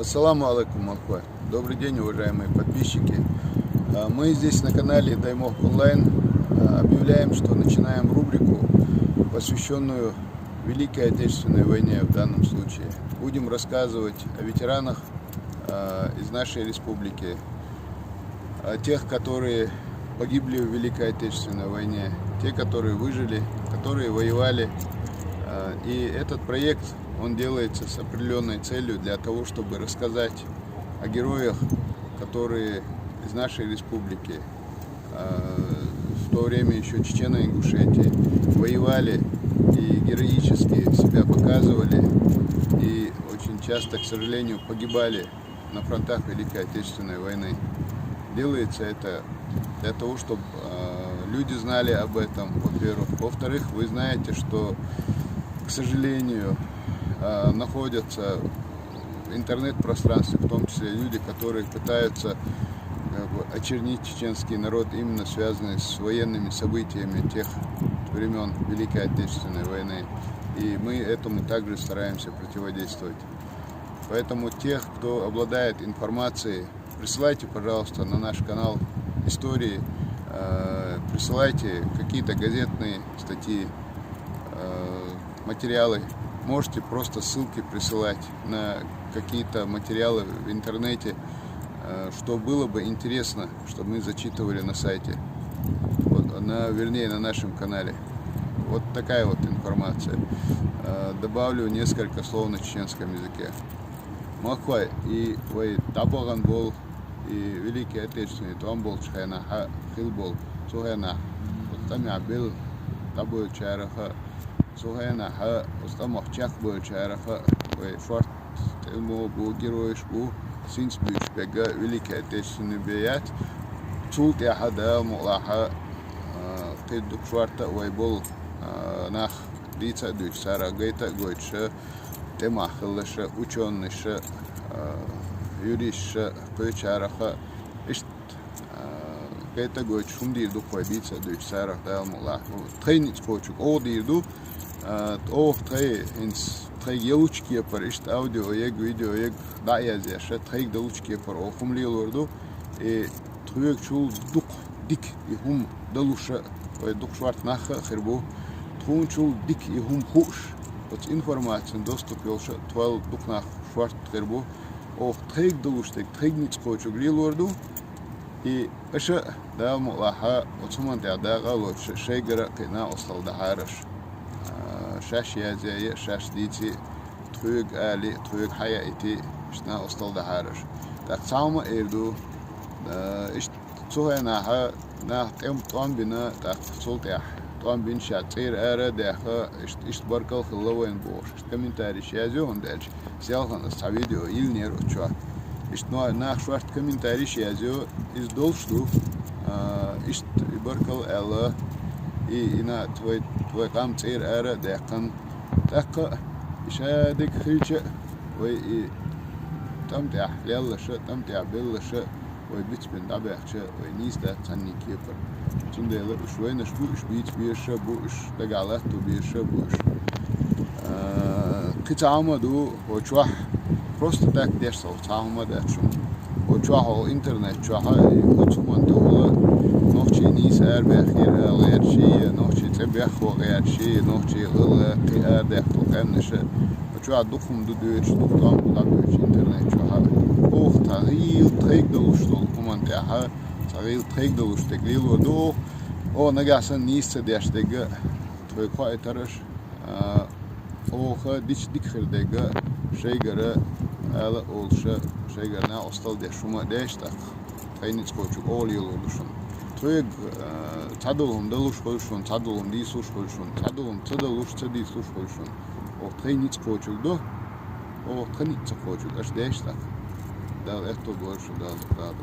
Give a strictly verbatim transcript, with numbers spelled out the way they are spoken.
Ассаламу алейкум, Маква. Добрый день, уважаемые подписчики. А, Мы здесь на канале Даймох Онлайн а, объявляем, что начинаем рубрику, посвященную Великой Отечественной войне в данном случае. Будем рассказывать о ветеранах а, из нашей республики, о тех, которые погибли в Великой Отечественной войне, те, которые выжили, которые воевали. А, И этот проект, он делается с определенной целью для того, чтобы рассказать о героях, которые из нашей республики а, в то время еще Чечено-Ингушетии воевали и героически себя показывали, и очень часто, к сожалению, погибали на фронтах Великой Отечественной войны. Делается это для того, чтобы люди знали об этом, во-первых. Во-вторых, вы знаете, что, к сожалению, а, находятся в интернет-пространстве, в том числе люди, которые пытаются как бы, очернить чеченский народ, именно связанный с военными событиями тех времен Великой Отечественной войны. И мы этому также стараемся противодействовать. Поэтому тех, кто обладает информацией, присылайте, пожалуйста, на наш канал истории, э, присылайте какие-то газетные статьи, э, материалы. Можете просто ссылки присылать на какие-то материалы в интернете, э, что было бы интересно, чтобы мы зачитывали на сайте, вот, на, вернее, на нашем канале. Вот такая вот информация. Э, Добавлю несколько слов на чеченском языке. Маквай и вай табаган бол и Великий Отечественный тон болчу хенахьа хил бол. Цу хенахь, вот там я был, табой чараха, цу хенахьа, вот там чех был чараха, вай шорт тему бу геройш бу, синц бюш бега Великий Отечественный беят. Цул тяха да мулаха, а, кыдук шорта вай бол, а, нах дица дюч сара гайта гойча, тема хыллаша, учёныша, а, юришша, кой чараха, ишт, а, гайта гойча, шум дир ду кой дица дюч сара да мулаха. Тхайниц кочук, о дир ду, а, ох тхай, инц тхай елучке пар, ишт аудио, ег, видео, ег, да язяша, тхайг далучке пар, о хум лилор ду, и тхуйг чул дук дик и хум далуша, вай дук шварт наха хир бу. Тхун чул дик и хум хуш. Оц информацин доступ йолша, тхуал дук нах шварт хир бу. Ох, тхайг далуш дег, тхайг ниц кочуг лилор ду. И аша да мулаха, оц хуман тя да галоч, шайгара кина остал да хараш. А, шаш язя, шаш дици, тхуйг али, тхуйг хая ити, шна остал да хараш. Так цама эрду, а, ишт цу хенахьа, нах тӀем тӀом бина, тӀаккха цул тӀехь тӀом бина ша цӀера ара а даьхна, ишт, ишт баркал хилла вайн бохуш, ишт комментарийш язйо хӀунда аьлча, селхана ас цхьа видео йиллинера оцу чохь. Ишт но-, нах шорта комментарийш язйо, иза долуш ду, а, ишт и баркал аьлла, и, и на твой, твой къам цӀера ара а даьккхина. ТӀаккха и ша дерг хилча а, вай и тӀам тӀехь леллаша, тӀам тӀехь беллаша, вай бицбина дӀабаьхча, вай нийса дац цхьанний кепара. Цундела уьш вайнаш бу, уьш бийца безаш бу, уьш дагахь латто безаш бу уьш. А, кхин цхьа хӀума ду, хӀо чохь просто так деш ца хӀума дац шуна. ХӀо чохь, хӀо интернет чохь, и оцу хӀуманна тӀехула нохчий нийса арабаьхира ала гӀерташ, я нохчий цӀе беххо гӀерташ, я нохчий гӀала кхин арадаьккхо къаьмнаша. Чохь дукха хӀума ду доьдуш, дукха тӀом ду дӀадоьдуш интернет чохь. Оха цхьа гӀийла тхайг далуш долу хӀуманна тӀехь, цхьа гӀийла тхайг далуш дерг лело ду оха. Оха нагахь санна нийса ца деш дерг, тхоьга хоуьйтараш, а, оха дича дика хир дерг, шайгара ала а олуша, шайгара накъостал деш хӀума а деш тӀаккха. Тхайн ницкъ кхочург оха лелор ду шуна. Тхоьга, а, цхьадолу хӀума далуш хуьлу шуна, цхьадолу хӀума дийцалуш хуьлу шуна, цхьадолу хӀума ца далуш, ца дийцалуш хуьлу шуна. Оха тхайн ницкъ кхочург ду, оха тхан ницкъ ца кхочург аша деш тӀаккха. Дала аьтто бойла шу, Дала, Дала.